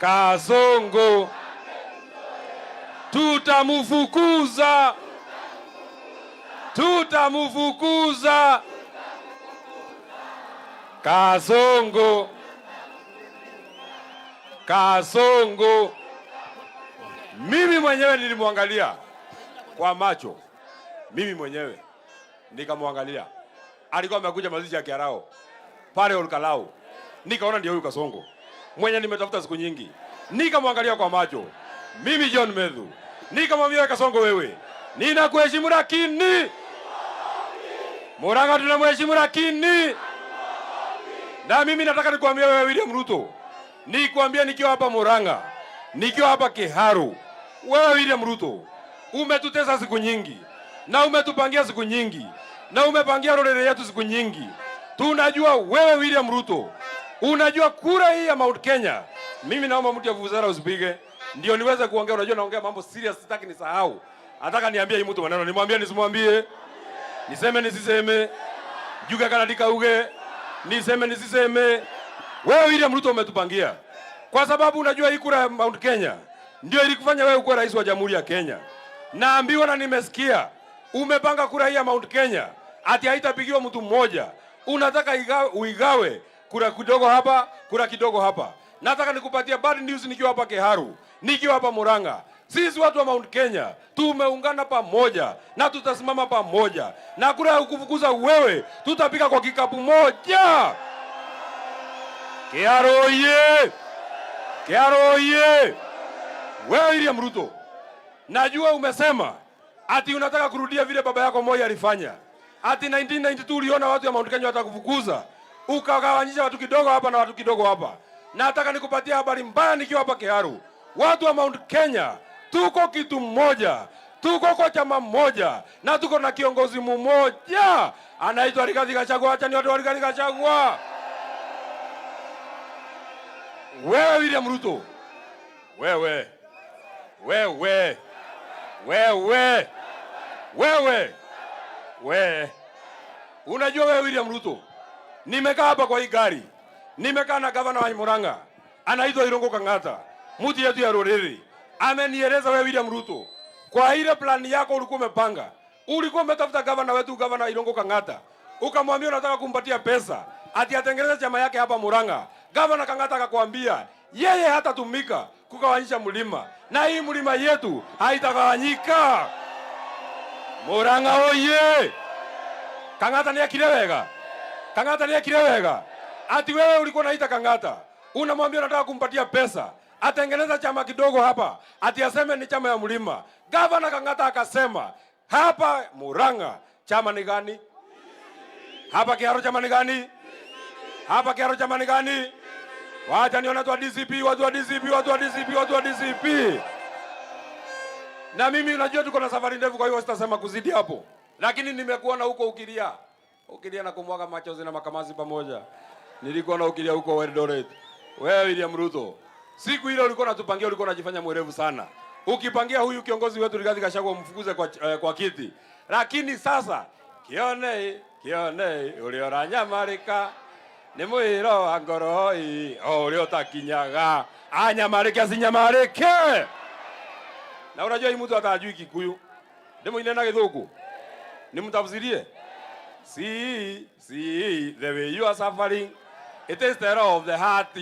Kasongo tutamufukuza, tutamufukuza. Kasongo, Kasongo. Mimi mwenyewe nilimwangalia kwa macho, mimi mwenyewe nikamwangalia. Alikuwa amekuja mazishi ya Kiarao pale Olkalou, nikaona ndio huyu Kasongo mwenye nimetafuta siku nyingi. Nikamwangalia kwa macho, mimi John Methu, nikamwambia, "Kasongo, wewe ninakuheshimu, lakini Murang'a tunamheshimu, lakini na mimi nataka nikuambia wewe William Ruto, nikuambia nikiwa hapa Murang'a, nikiwa hapa Kiharu, wewe William Ruto umetutesa siku nyingi na umetupangia siku nyingi na umepangia rorere yetu siku nyingi. Tunajua wewe William Ruto unajua kura hii ya Mount Kenya. Mimi naomba mtu ya vuvuzela usipige, ndio niweze kuongea. Unajua naongea mambo serious, sitaki nisahau. Nataka niambie hii mtu maneno, nimwambie nisimwambie, niseme nisiseme, juga kana ndikauge, niseme nisiseme. Wewe William Ruto umetupangia, kwa sababu unajua hii kura ya Mount Kenya ndio ilikufanya wewe ukuwe rais wa Jamhuri ya Kenya. Naambiwa na nimesikia umepanga kura hii ya Mount Kenya ati haitapigiwa mtu mmoja, unataka uigawe kura kidogo hapa, kura kidogo hapa. Nataka nikupatia bad news nikiwa hapa Kiharu, nikiwa hapa Murang'a. Sisi watu wa Mount Kenya tumeungana pamoja na tutasimama pamoja, na kura ya kufukuza wewe tutapiga kwa kikapu moja. Kiharu oye! Kiharu oye! Wewe William Ruto, najua umesema ati unataka kurudia vile baba yako Moi alifanya. Ati 1992 uliona watu ya Mount Kenya watakufukuza, ukagawanyisha watu kidogo hapa na watu kidogo hapa. Nataka nikupatia habari mbaya nikiwa hapa Kiharu. Watu wa Mount Kenya tuko kitu mmoja, tuko kwa chama mmoja na tuko na kiongozi mmoja anaitwa Rigathi Gachagua. Acha ni watu wa Rigathi Gachagua. Wewe William Ruto, wewe wewe wewe wewe we, unajua wewe William Ruto, nimekaa hapa kwa hii gari, nimekaa na gavana wa Murang'a anaitwa Irungu Kang'ata, mtu yetu ya Ruriri, amenieleza wewe William Ruto, kwa ile plan yako ulikuwa umepanga, ulikuwa umetafuta gavana wetu, Gavana Irungu Kang'ata, ukamwambia unataka kumpatia pesa ati atengeneze chama yake hapa Murang'a. Gavana Kang'ata akakwambia yeye hatatumika kugawanyisha mlima, na hii mlima yetu haitagawanyika. Murang'a oye! Kang'ata nĩ ekire wega? Kang'ata nĩ ekire wega? Ati wewe ulikuwa unaita Kang'ata, unamwambia unataka kumpatia pesa atengeneza chama kidogo hapa, ati aseme ni chama ya mlima. Gavana Kang'ata akasema hapa Murang'a chama ni gani? Hapa Kiharu chama ni gani? Hapa Kiharu chama ni gani? Wacha nione watu wa DCP, watu wa DCP, watu wa DCP, watu wa DCP. Na mimi unajua tuko na safari ndefu, kwa hiyo sitasema kuzidi hapo, lakini nimekuona huko ukilia, ukilia na kumwaga machozi na makamasi pamoja. Nilikuwa na ukilia huko Eldoret. Wewe William Ruto, siku ile ulikuwa unatupangia, ulikuwa unajifanya mwerevu sana, ukipangia huyu kiongozi wetu Rigathi Gachagua umfukuze kwa kiti, lakini sasa kione kione uria uranyamarika ni mwiro wa ngoroi o uria utakinyaga anyamarike asinyamarike. Na unajua hii mtu hata hajui Kikuyu, ndimuine na Githungu nimtafsirie. See, see the way you are suffering, it is the law of the heart.